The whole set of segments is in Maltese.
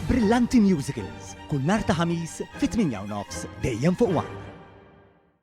Brillanti Musicals, kull nhar ta' Ħamis fit-8 u nofs dejjem fuq One.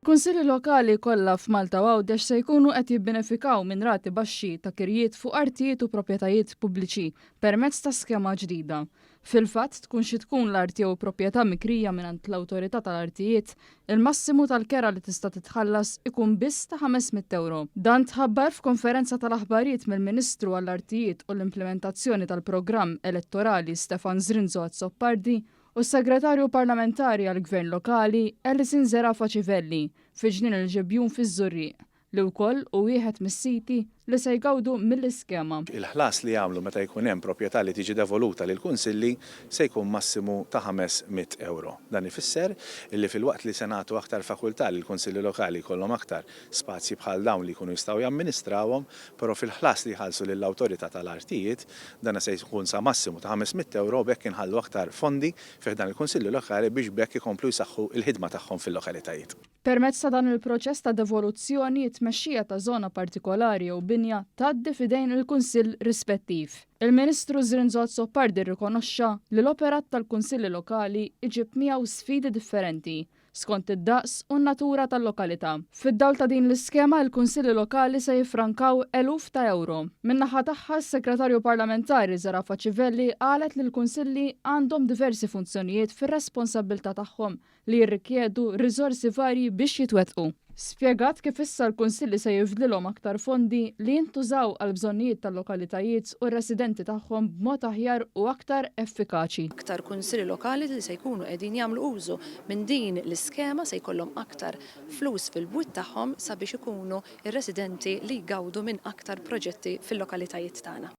Kunsilli lokali kollha f'Malta u Għawdex se jkunu qed jibbenefikaw minn rati baxxi ta' kirjiet fuq artijiet u proprjetajiet pubbliċi permezz ta' skema ġdida. Fil-fatt, tkun xi tkun l-art jew proprjetà mikrija mingħand l-Awtorità tal-Artijiet, il-massimu tal-kera li tista' titħallas ikun biss ta' 500 ewro. Dan tħabbar f'konferenza tal-aħbarijiet mill-Ministru għall-Artijiet u l-Implimentazzjoni tal-Programm Elettorali Stefan Zrinzo Azzopardi u s-Segretarju Parlamentari għall-Gvern Lokali Alison Zerafa Civelli fi Ġnien il-Ġibjun fiż-Żurrieq, li wkoll hu wieħed mis-siti li se jgawdu mill-iskema. Il-ħlas li jagħmlu meta jkun hemm proprjetà li tiġi devoluta lill-kunsilli se jkun massimu ta' €500. Dan ifisser li filwaqt li se nagħtu aktar fakultà lill-kunsilli lokali jkollhom aktar spazji bħal dawn li jkunu jistgħu jamministrawhom, però fil-ħlas li jħallsu lill-awtorità tal-artijiet, dana se jkun sa massimu ta' €500 u b'hekk inħallu aktar fondi fi ħdan il-kunsilli lokali biex b'hekk ikomplu jsaħħu l-ħidma tagħhom fil-lokalitajiet. Permezz ta' dan il-proċess ta' devoluzzjoni, it-tmexxija ta' żona partikolari jew binja tgħaddi f'idejn il-kunsill rispettiv. Il-Ministru Zrinzo Azzopardi rrikonoxxa li l-operat tal-kunsilli lokali jġib miegħu sfidi differenti, skont id-daqs u n-natura tal-lokalità. Fid-dawl ta' din l-iskema, il-kunsilli lokali se jiffrankaw eluf ta' ewro. Min-naħa tagħha, s-Segretarju Parlamentari Zerafa Civelli qalet li l-kunsilli għandhom diversi funzjonijiet fir-responsabbiltà tagħhom li jirrikjedu riżorsi varji biex jitwettqu. Spjegat kif issa l-kunsilli se jifdlilhom aktar fondi li jintużaw għall-bżonnijiet tal-lokalitajiet u r-residenti tagħhom b'mod aħjar u aktar effikaċi. Aktar kunsilli lokali li se jkunu qegħdin jagħmlu użu minn din l-iskema se jkollhom aktar flus fil-bwiet tagħhom sabiex ikunu r-residenti li jgawdu minn aktar proġetti fil-lokalitajiet tagħna.